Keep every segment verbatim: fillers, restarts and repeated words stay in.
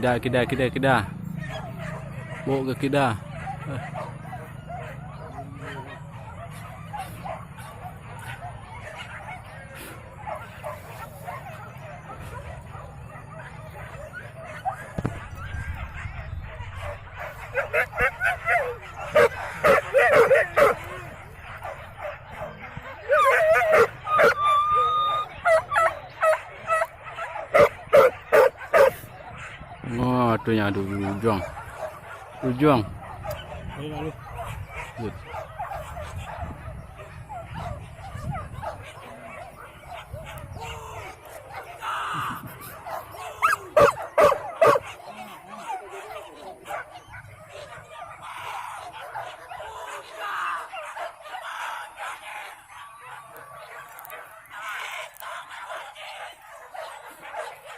Kida, kida, kida, kida. Bawa ka kida. Wah, tu yang ada ujuang. Ujuang. Good.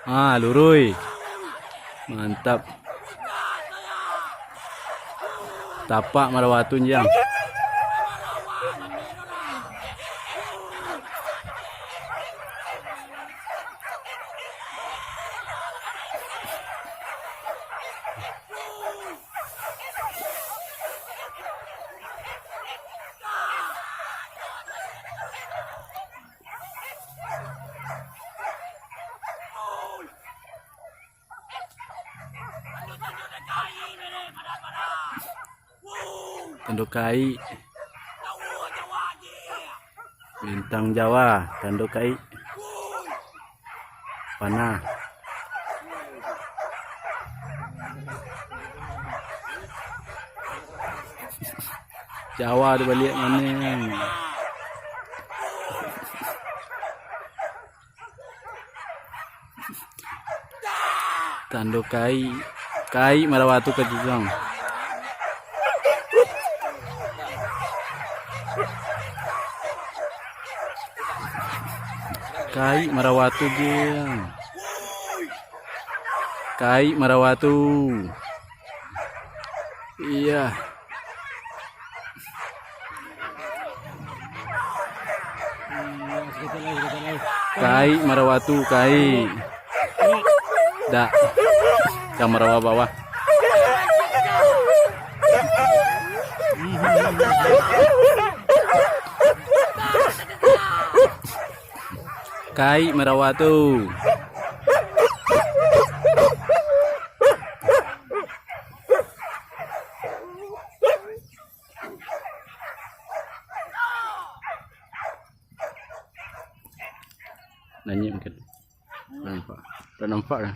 Ah, lurui. Mantap. Tapak Marawatu, Jang. Tando kaik. Bintang Jawa, tando kaik. Panah. Jawa tu baliak mano? Tando kaik. Kaik Marawatu ka Jijang. Kaik Marawatu, Jang. Kaik Marawatu. Iya. Kaik Marawatu, kaik. Dak. Ka Marawa bawah. Kaik Marawatu. Nanyik mungkin. Nampak. Tak nampak lah.